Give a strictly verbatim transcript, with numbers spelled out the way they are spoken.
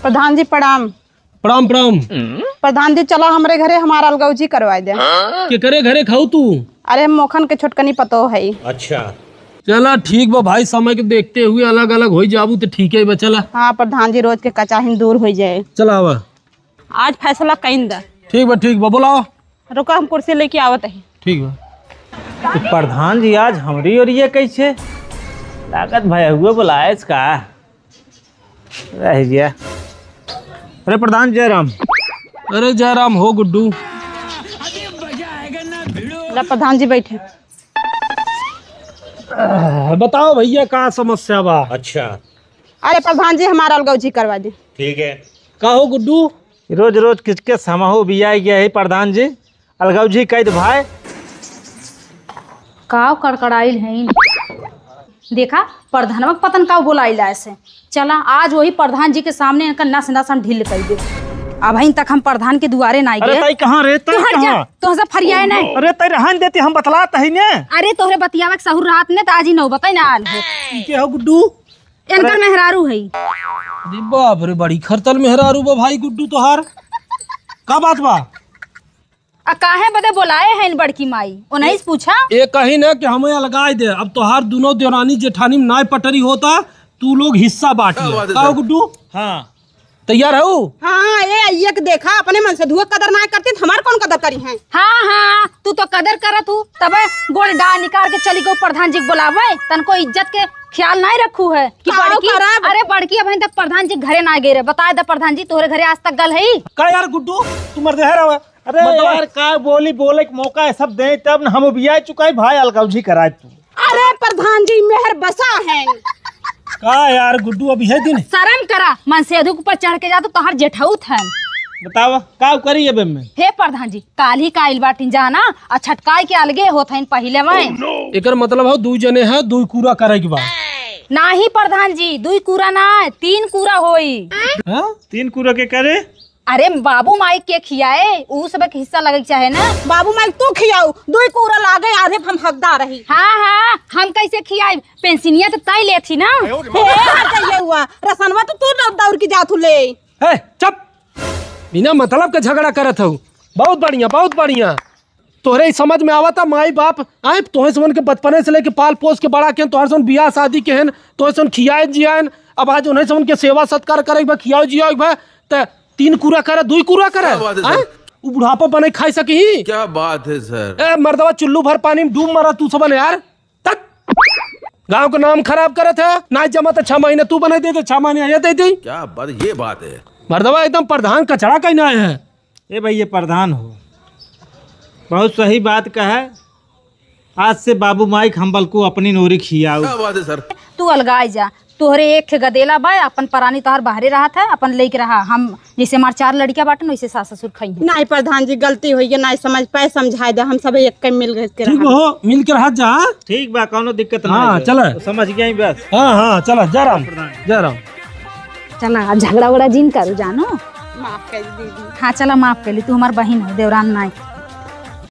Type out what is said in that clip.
प्रधान जी, प्रणाम। प्रणाम, प्रणाम। प्रधान जी, चला हमरे घरे हमार अलगौजी करवाइ दे। केकरे घरे खाऊ तू? अरे, मोखन के छोटकनी पतोह है। अच्छा। चला, ठीक बा भाई, समय के देखते हुए अलग अलग होइ जाबू त ठीक है बा, चला। हाँ प्रधान जी, रोज के कचाहिन दूर होइ जाए। चला आवा। आज फैसला कइन द। ठीक बा, ठीक बा, बोलावा। रुका, हम कुर्सी लेके आवत ही। ठीक बा। तो प्रधान जी आज हमरी ओरिये कैसे? लागत भैया हुए बुलाएस का? रह गया। अरे प्रधान जयराम। अरे जयराम हो गुड्डू। ला प्रधान जी बैठे। बताओ भैया का समस्या बा? अच्छा। अरे प्रधान जी हमार अलगौजी करवा दे। ठीक है। का हो गुड्डू? रोज रोज किचके समहो बिया गया है प्रधान जी। अलगौजी कइ दे भाई। काव कड़कड़ाइल हइन। देखा, प्रधानवा के पतन काव बोलाइल ऐसे। चला, आज वही प्रधान जी के सामने इनका नस नस हम ढील कइ देब। अबहिन तक हम प्रधान के दुआरे नाइ अरे गए। तई कहाँ रे, तई तू हट जा, कहाँ? तोहसे फरियाए नहीं। अरे तई रहन देती, हम बतलात ही ने। अरे तोहरे बतियावे के सहूर रहत ने, त आज ही नौबत ही ना आल हो। ई के हो गुड्डू? इनकर अरे। मेहरारू है। अरे बाप रे, बड़ी खरतल मेहरारू बा भाई गुड्डू तोहार। का बात बा? आ काहे बदे बोलाए हैं बड़की माई? ओनही से पूछा। ए कही ना कि हमें अलगाए दे। अब तोहार दुनो देवरानी जेठानी में नाय पटरी होता, तू लोग हिस्सा बांट ले। का हो गुड्डू? हाँ। तैयार हो? हाँ, ए आइए के देखा, अपने मन से धुआ कदर नाय करती, त हमार कौन कदर करी हैं? हाँ, हाँ, तू तो कदर करत हूँ, तबे गोड़ डाल निकाल के चली गो प्रधान जी के बोलावे, तनको इज्जत के ख्याल नाय रखू है कि का बड़की, करब? अरे बड़की अबहिन तक प्रधान जी के घरे नाय गए रहे। बताए द प्रधान जी, तोहरे घरे आज तक गल है? का यार गुड्डू, तू मर्दे है रहा? अरे मतलब यार, का बोली, बोले के मौका है, सब दे, तब न हम उबिया चुका है भाई, अलगौजी कराए तू। अरे प्रधान जी, मेहर बसा है। का यार गुड्डू, अब यह दिन? शर्म करा, मनसेधु के ऊपर चढ़ के जा तो तोहर जेठौत है। बतावा, का करी अब में? हे प्रधान जी, काल ही का आइल बाटिन जाना, आ छटकाई के अलगे होत हइन पहिले वहीं। एकर मतलब हो, दू जने हैं, दू कूरा करे के बा। नाही प्रधान जी, दुई कूरा ना, तीन कूरा होई। हाँ? तीन कूरा के करे? अरे बाबू माई के खियाए, ऊ सब के हिस्सा लगे के चाहे ना। बाबू माई तू खियाऊ, दुई कूरा लागे, आधे हम हकदार रही। हाँ, हाँ, हम कैसे खियाई? पेंसिनिया तो तय लेथी ना। हे, हट जाइए हुआ, रसनवा तो तू दौड़, दौड़ के जाथू ले। हे, चुप! बिना मतलब के झगड़ा करत हऊ। बहुत बढ़िया, बहुत बढ़िया। तोहरे ई समझ में आवता, माई बाप, आए, तोहे समन के बचपने से लेके पाल पोस के बड़ा केन, तोहरे समन बियाह शादी केहन, तोहे समन खियाए जियाएन, अब आज उन्हें समन के सेवा सत्कार करे बा, खियाओ जियाओ बा, त तीन कूरा करे, दुई कूरा करे, क्या बात है आए? सर? उ बुढ़ापा बने खाई सकी? क्या बात है सर? ए, मर्दवा चुल्लू भर पानी में डूब मरा तू सबन यार। तक गाँव के नाम खराब करत है, ना जमा तो छह महीने तू बनाई दे दे, छह महीने ये दे दे। क्या बात, ये बात है। मर्दवा एकदम प्रधान कचड़ा कहीं ना है। ए भाई, ये प्रधान हो, बहुत सही बात कहे। आज से बाबू माई के हम बलकू अपनी नोरी खियाऊ। क्या बात है सर। तू अलगाई जा, तोहरे एक ठे गदेला बा, अपन परानी तोहर बाहरे रहत है, अपन लेके रहा। हम जैसे हमार चार लड़कियां बाटन, वैसे सास ससुर खाई हैं। नहीं प्रधान जी, गलती होई है, नहीं समझ पाए, समझाए दे, हम सब एक के मिल के ठीक रहा। हो, मिल के रहा जा। ठीक बा, कौनो दिक्कत हाँ, नहीं है। चला। तो समझ गया ही बस। हाँ, हाँ, चला, जय राम, प्रधान। जय राम। चला, अब झगड़ा उगड़ा जिन करू जानो। माफ कर दीदी। हाँ, चला, माफ कर ली, तू हमार बहिन है, देवरान नाई।